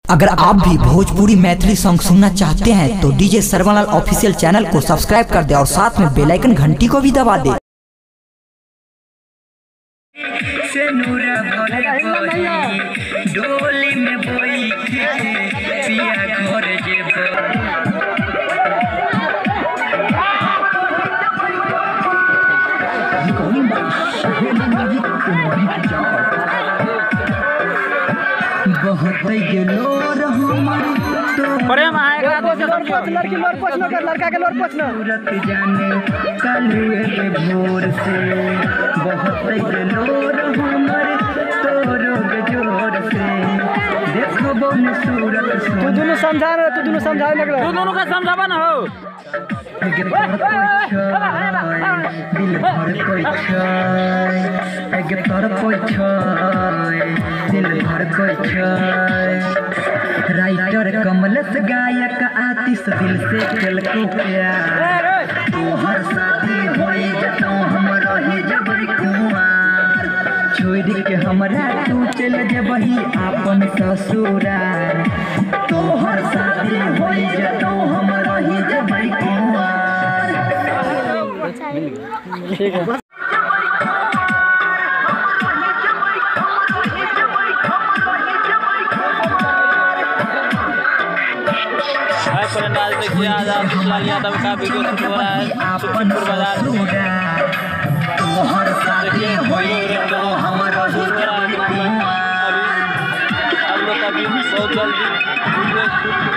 अगर आप भी भोजपुरी मैथिली सॉन्ग सुनना चाहते हैं तो डीजे सरवनलाल ऑफिशियल चैनल को सब्सक्राइब कर दे और साथ में बेल आइकन घंटी को भी दबा दे। डोली में पिया घर बहुत गेलो प्रेम आएगा लड़की लोर पोछनो कर लड़का के लोर पोछनो सूरत जाने कलुए के भोर से बहुत गेलो हमर तोरो के जोर से देखबो न सूरत। तू दोनों समझा रहे, तू दोनों समझाने लगलो, तू दोनों का समझाबा ना हो। दिल भर कोई छाय एगे तोर कोई छाय दिल भर कोई छाय। राइटर कमलस गायक आतिश दिल से खेल को प्यार तोहर साथी होई जतौ हम रही जबरी कुंवार छोड़ के हमरा तू चल जेबही आपन ससुरार तोहर साथी होई जतौ हम रही जबरी कुंवार। ठीक है। आज देखिए आज आशीष लाल यादव का वीडियो शूट हो रहा है सुखपुर बाजार। देखिए वीडियो शूट हो रहा है अभी। हम लोग का भी बहुत जल्दी वीडियो शूट